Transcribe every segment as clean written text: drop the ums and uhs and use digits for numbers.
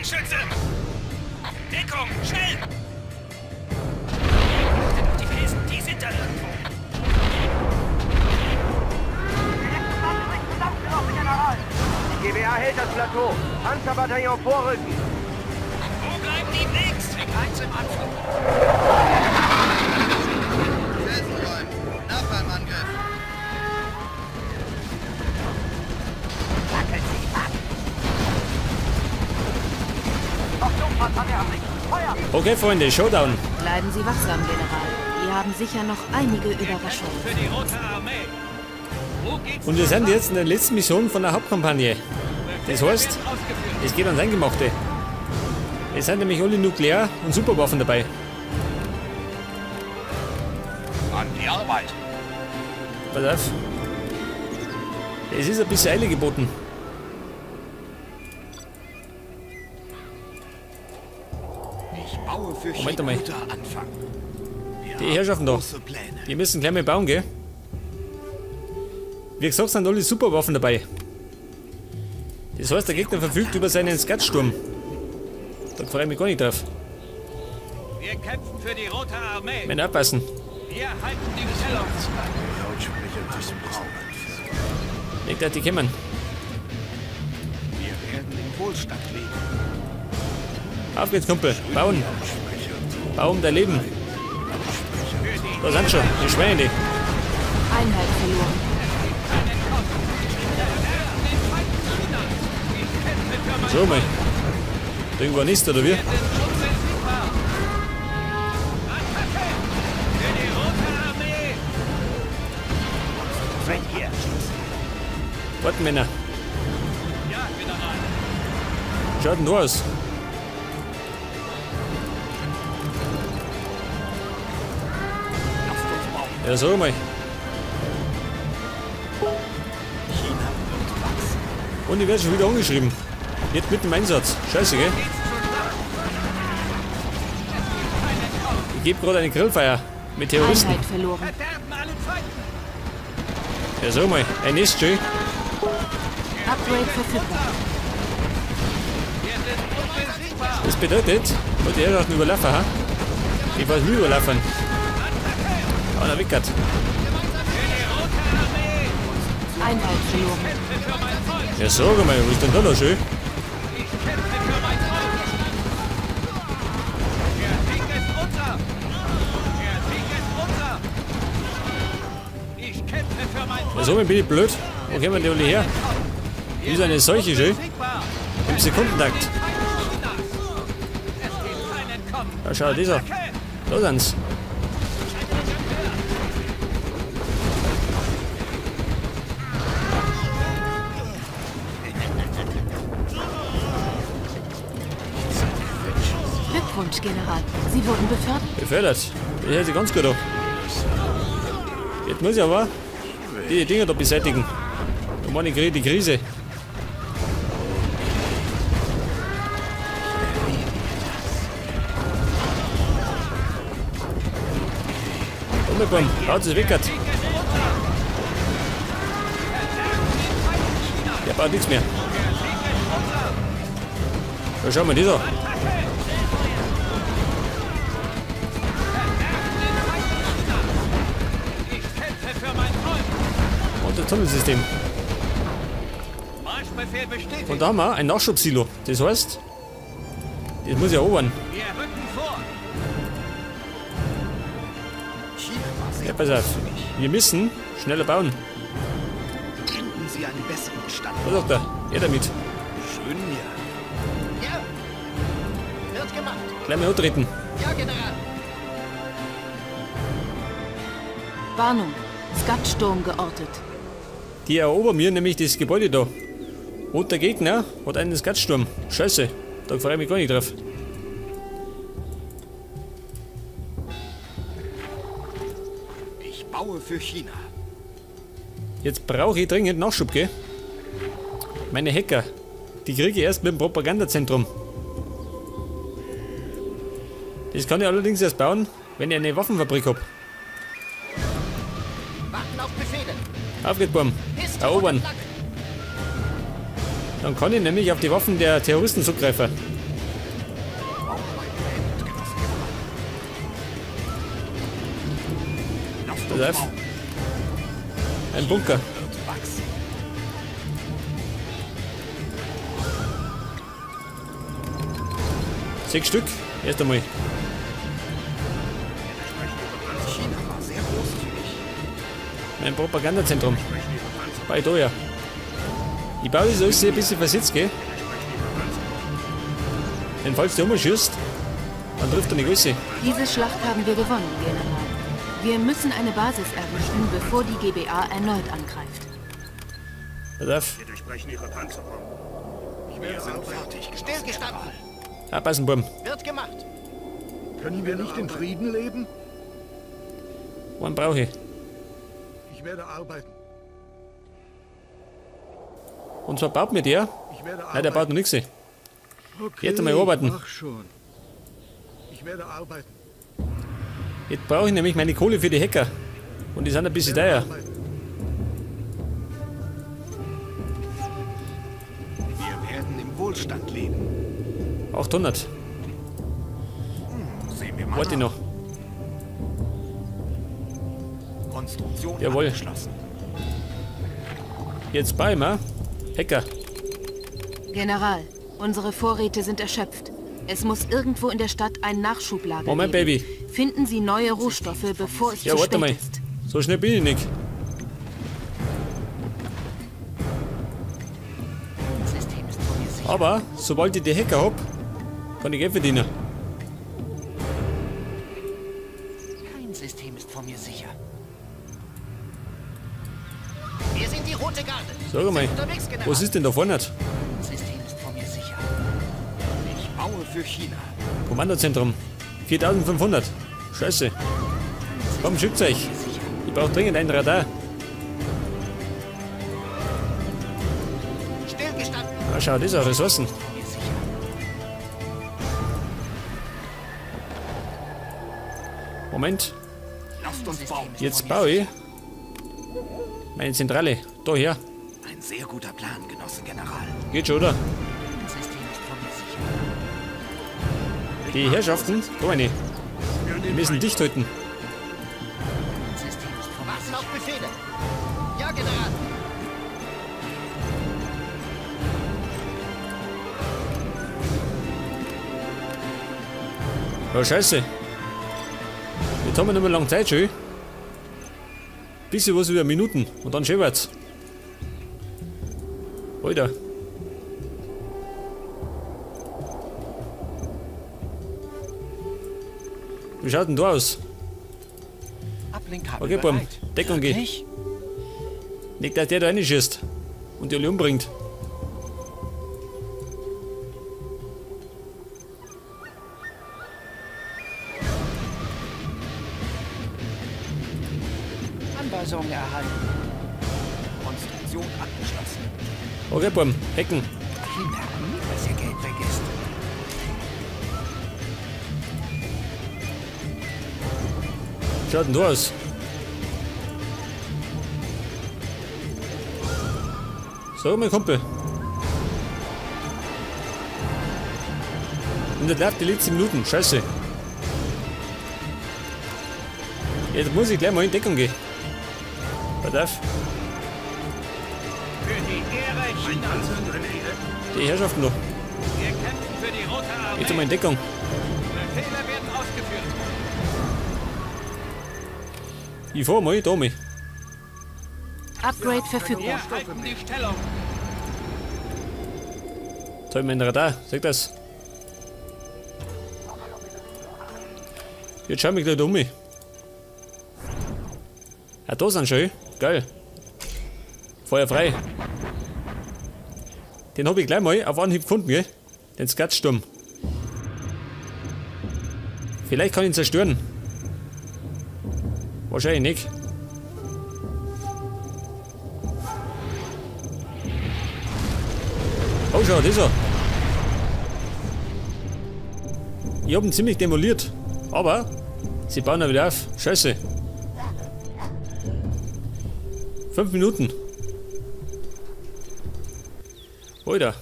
Maschinenschütze! Deckung, schnell! Achtet auf die Felsen, die sind da irgendwo. Die GBA hält das Plateau. Panzerbataillon vorrücken. Wo bleiben die Blicks? Trick 1 im Anflug. Felsen räumen. Napalmangriff. Wackelt sich ab. Okay, Freunde, Showdown. Bleiben Sie wachsam, General. Die haben sicher noch einige Überraschungen. Für die Rote Armee. Wo geht's? Und wir sind jetzt in der letzten Mission von der Hauptkampagne. Das heißt, es geht ans Eingemachte. Es sind nämlich alle Nuklear- und Superwaffen dabei. An die Arbeit. Pass auf. Es ist ein bisschen Eile geboten. Ich baue für Moment einmal. Guter Anfang. Wir Die Herrschaften da. Die müssen gleich mal bauen, gell? Wie gesagt, sind alle Superwaffen dabei. Das heißt, der Gegner verfügt über seinen Skatsturm. Da freue ich mich gar nicht drauf. Wir kämpfen für die Rote Armee. Männer, aufpassen. Wir halten die Stellung. Legt euch die kommen. Wir werden im Wohlstand leben. Auf geht's, Kumpel. Bauen. Bau um dein Leben. Da sind schon die Schweine. Einheit verloren. So mal. Da irgendwo ein Nest, oder wie? Warten, Männer. Schaut denn da aus? Ja, sag mal. Und ich werde schon wieder angeschrieben. Jetzt mit dem Einsatz. Scheiße, gell? Ich gebe gerade eine Grillfeier mit Terroristen. Einheit verloren. Ja, sag mal. Ein Nest, schön. Upgrade verfügbar. Das bedeutet, die Herrschaften überlaufen, ha? Ich weiß, wie überlaufen. Oh, na, wickert. Einheit verloren. Ja, sag mal, was ist denn da noch schön? Ja, so bin ich blöd. Wo kommen die alle her? Wie ist eine Seuche, schön? Im Sekundentakt. Da schau, dieser. Da sind's. Glückwunsch, General. Sie wurden befördert. Befördert? Das hört sich ganz gut an. Jetzt muss ich aber die Dinger da beseitigen. Da meine ich die Krise. Komm, haut es weg. Der baut nichts mehr. Da schauen wir dieser. Und das Tunnelsystem. Und da haben wir ein Nachschubsilo. Das heißt, das muss ich erobern. Ja, pass auf. Wir müssen schneller bauen. Finden Sie einen besseren Standort. Was sagt er? Er damit. Schön, ja. Ja. Wird gemacht. Gleich mal antreten. Ja, General. Warnung. Skatsturm geortet. Die erobern mir nämlich das Gebäude da. Und der Gegner hat einen Skatsturm. Scheiße. Da freue ich mich gar nicht drauf. Ich baue für China. Jetzt brauche ich dringend Nachschub, gell? Meine Hacker, die kriege ich erst mit dem Propagandazentrum. Das kann ich allerdings erst bauen, wenn ich eine Waffenfabrik hab. Warten auf Befehle. Auf geht's, Burm. Erobern. Dann kann ich nämlich auf die Waffen der Terroristen zugreifen. Pass auf. Ein Bunker. 6 Stück. Erst einmal. China war sehr großzügig. Mein Propagandazentrum. Bei da ja. Ich baue das alles ein bisschen versetzt, gell? Denn falls du umschießt, dann trifft er nicht alles. Diese Schlacht haben wir gewonnen, General. Wir müssen eine Basis errichten, bevor die GBA erneut angreift. Pass auf. Wir durchbrechen ihre Panzerung. Wir sind fertig. Stillgestanden. Abpassen, Burm. Wird gemacht. Können wir nicht in Frieden leben? Einen brauche ich. Ich werde arbeiten. Und zwar baut mir der? Nein, der baut noch nichts. Okay, jetzt einmal arbeiten. Mach schon. Ich werde arbeiten. Jetzt brauche ich nämlich meine Kohle für die Hacker. Und die sind ein bisschen teuer. Wir werden im Wohlstand leben. 800. Sehen wir mal. Warte noch. Konstruktion Jawohl. abgeschlossen. Jetzt bei mir. Hacker. General, unsere Vorräte sind erschöpft. Es muss irgendwo in der Stadt ein Nachschublager Moment, geben. Baby. Finden Sie neue Rohstoffe, bevor es Ja, zu warte spät mal. ist. So schnell bin ich nicht. System ist von mir sicher. Aber sobald ich die Hacker hab, kann ich Geld verdienen. Kein System ist von mir sicher. Wir sind die Rote Garde. Sag mal, Sind unterwegs, General. was ist denn da vorne? Kein System ist von mir sicher. Ich baue für China. Kommandozentrum. 4500. Scheiße. Komm, schickt's euch. Ich brauche dringend ein Radar. Stillgestanden. Ah, schau, das ist auch Ressourcen. Von mir sicher. Moment, Lasst uns bauen. jetzt baue ich meine Zentrale. Da her. Ein sehr guter Plan, Genosse General. Geht schon, oder? Kein System ist von mir sicher. Die Herrschaften, da eine. Die müssen dicht halten. Kein System ist von mir Warten sicher. auf Befehle. Ja, General. Ja, scheiße. Jetzt haben wir nicht mehr lange Zeit, schön. Bisschen was über Minuten und dann scheppert's. Alter. Wie schaut denn da aus? Ablenkkabel Okay, Burm. bereit. Deckung geh. Wirklich? Nicht, dass der da reinschießt und die alle umbringt. Anweisungen erhalten. Konstruktion abgeschlossen. Okay, Burm. Hacken. Die merken nie, dass ihr Geld weg ist. Schaut denn da aus? So, mein Kumpel. Und das läuft die letzten Minuten. Scheiße. Jetzt muss ich gleich mal in Deckung gehen. Pass auf. Für die Ehre Chinas. Die Herrschaften noch. Wir kämpfen für die Rote Armee. Jetzt mal in Deckung. Befehle werden ausgeführt. Ich fahr mal, da mal. Upgrade verfügbar. Wir halten die Stellung. Jetzt hab ich mein Radar. Sag das. Jetzt schau mich gleich da um. Ah, da sind schon. Geil. Feuer frei. Den hab ich gleich mal auf Anhieb gefunden, gell? Den Skatsturm. Vielleicht kann ich ihn zerstören. Wahrscheinlich nicht. Oh, schau, das ist er. Ich hab ihn ziemlich demoliert. Aber sie bauen ja wieder auf. Scheiße. 5 Minuten. Alter.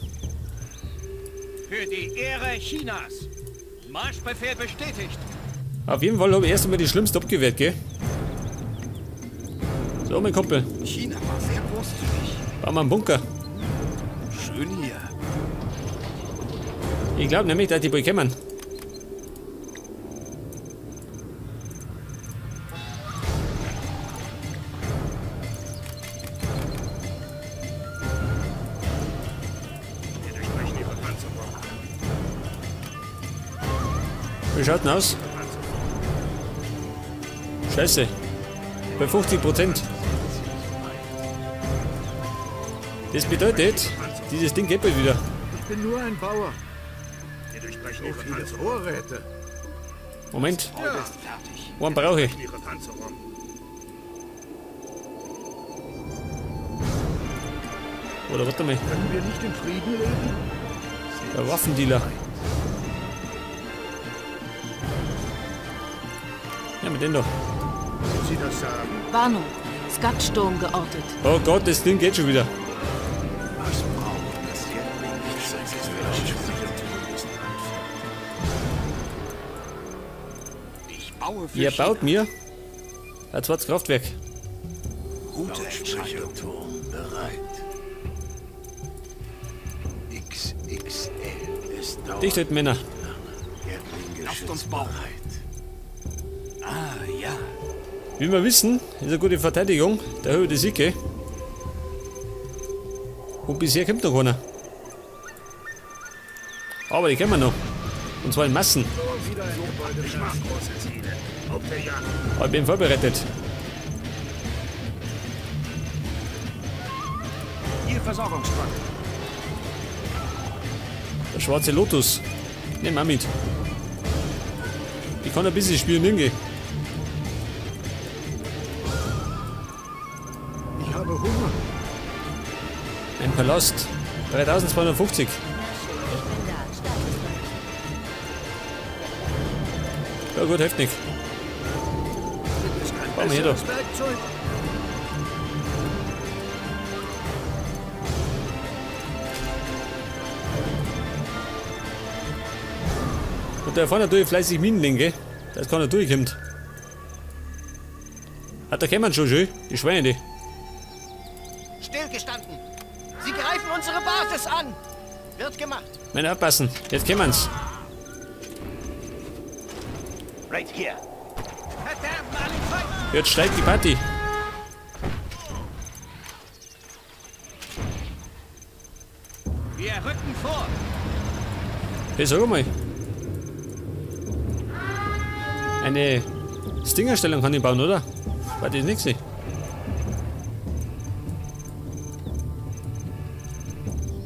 Für die Ehre Chinas. Marschbefehl bestätigt. Auf jeden Fall habe ich erst einmal die schlimmste abgewehrt, gell? So, mein Kumpel. China war sehr großzügig. Bauen wir einen Bunker. Schön hier. Ich glaube nämlich, dass die bald kommen. Wir durchbrechen ihre Panzerung. Wie schaut denn aus? Scheiße. Bei 50%. Das bedeutet, dieses Ding geht bald wieder. Ich bin nur ein Bauer. Wir durchbrechen ihre viele Vorräte. Moment. Ja. Einen brauche ich. Oder warte mal. Können wir nicht in Frieden leben? Der Waffendealer. Ja, mit dem doch. Sie das sagen? Warnung. Skat-Sturm geortet. Oh Gott, das Ding geht schon wieder. Was braucht das Ich baue für Ihr baut mir ein zweites Kraftwerk. Gute Entscheidung. Bereit. XXL. Es dauert. Dicht halt, Männer. Lasst uns bauen. Ah, ja. Wie wir wissen, ist eine gute Verteidigung der Höhe der Siege. Und bisher kommt noch keiner. Aber die kennen wir noch. Und zwar in Massen. Aber ich bin vorbereitet. Ihr Versorgungstruck. Der schwarze Lotus. Nehmen wir mit. Ich kann ein bisschen spionieren gehen. Ich habe Hunger. Ein Palast. 3250. Ja gut, hilft nicht. Bauen wir hier doch. Und da vorne natürlich fleißig Minen legen, gell? Dass keiner durchkommt. Hat da kämen schon schön, die Schweine, die. Stillgestanden! Sie greifen unsere Basis an! Wird gemacht! Männer, aufpassen, jetzt kämen's. Right here. Jetzt steigt die Party. Wir rücken vor. Hey, sag mal. Eine Stingerstellung kann ich bauen, oder? War das nicht gesehen?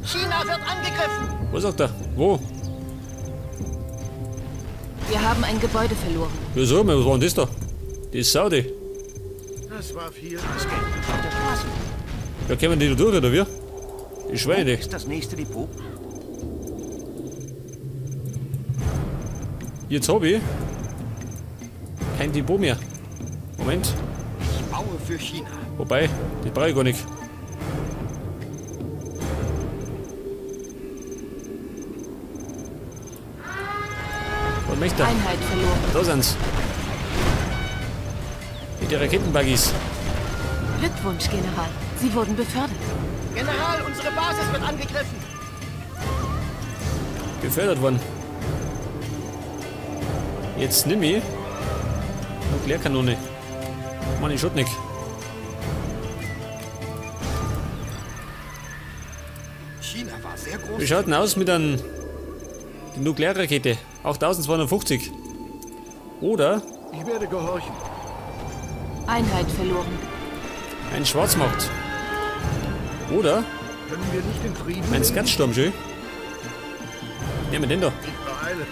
China wird angegriffen! Wo sagt er? Wo? Wir haben ein Gebäude verloren. Ja, sag mal, was war denn das da? Die ist Saudi. Das war viel. Das Geld liegt auf der Straße. Da kommen die da durch, oder wie? Die Schweine. Ist das nächste Depot? Jetzt hab ich kein Depot mehr. Moment. Ich baue für China. Wobei, die brauche ich gar nicht. Was möchte er? Einheit verloren. Da sind's. Mit den Raketenbuggies. Glückwunsch, General. Sie wurden befördert. General, unsere Basis wird angegriffen. Befördert worden. Jetzt nimm ich Nuklearkanone. Mann, ich Schotnik. China war sehr groß. Wie schaut denn aus mit einer Nuklearrakete? 8250. Oder? Ich werde gehorchen. Einheit verloren. Ein Schwarzmarkt. Oder? Können wir nicht in Frieden Ein Skatsturm, schön. Nehmen wir den da. Ich beeile mich.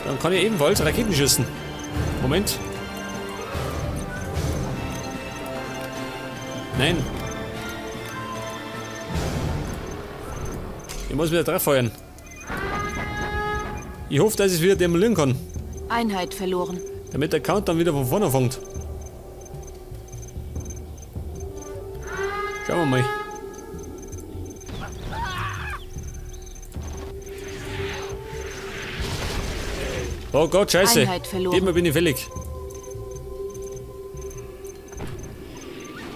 Dann kann ich ebenfalls Raketen schießen. Moment. Nein. Ich muss wieder drauf feuern. Ich hoffe, dass ich es wieder demolieren kann. Einheit verloren. Damit der Count dann wieder von vorne fängt. Schauen wir mal. Oh Gott, scheiße. Einheit verloren. Diesmal bin ich fällig.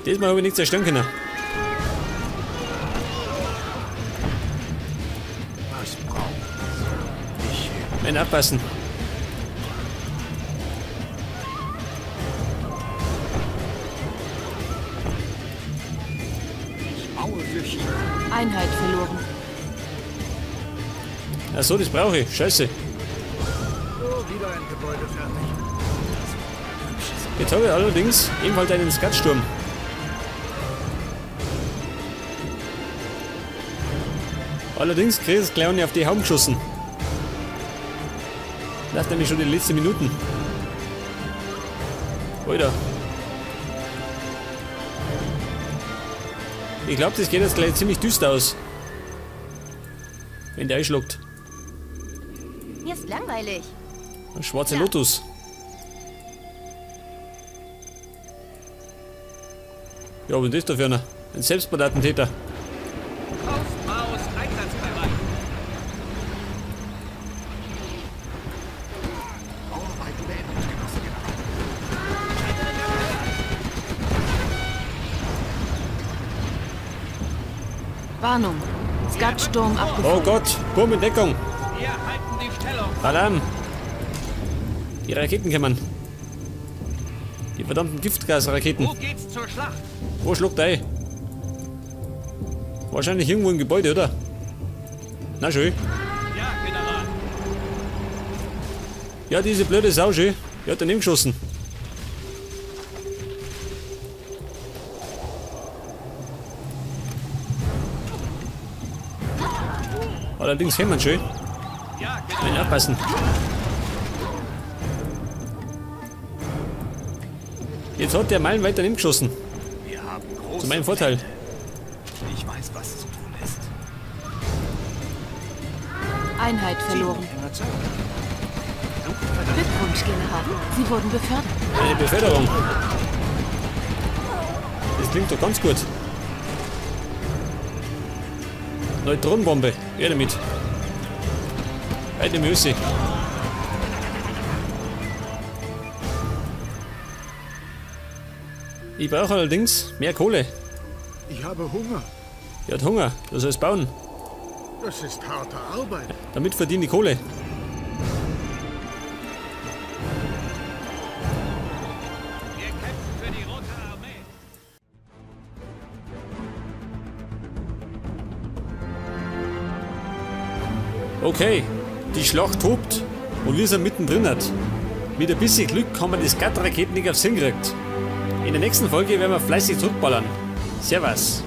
Diesmal habe ich nichts zerstören können. Was braucht ich? Wenn abpassen. Ich baue für China. Einheit verloren. Ach so, das brauche ich. Scheiße. So, wieder ein Gebäude fertig. Jetzt habe ich allerdings ebenfalls einen Skatsturm. Allerdings kriege ich das gleich auf die Hauben geschossen. Läuft nämlich schon die letzten Minuten. Alter. Ich glaube, das geht jetzt gleich ziemlich düster aus. Wenn der einschlägt. Mir ist langweilig. Ein schwarzer Lotus. Ja, was ist das da für einer? Ein Selbstmordattentäter. Warnung. Skatsturm abgefeuert. Oh Gott, Boom in Deckung. Wir halten die Stellung. Alarm. Die Raketen kommen. Die verdammten Giftgasraketen. Wo geht's zur Schlacht? Wo schluckt er? Wahrscheinlich irgendwo im Gebäude, oder? Na schön. Ja, General. Ja, diese blöde Sau, schön. Die hat daneben geschossen. Allerdings hämmern schön. Ja, Nein, aufpassen. Jetzt hat der meilenweit daneben geschossen. Wir haben große Zu meinem Vorteil. Pläne. Ich weiß, was zu tun ist. Einheit verloren. Glückwunsch, General. Sie wurden befördert. Eine Beförderung. Das klingt doch ganz gut. Neutronenbombe. Ja, damit. Eine Möse. Ich brauche allerdings mehr Kohle. Ich habe Hunger. Er hat Hunger. Du sollst bauen. Das ist harte Arbeit. Damit verdiene ich Kohle. Wir kämpfen für die Rote Armee. Okay, die Schlacht tobt und wir sind mittendrin. Mit ein bisschen Glück haben wir die Skat-Raketen nicht aufs hingekriegt. In der nächsten Folge werden wir fleißig zurückballern. Servus.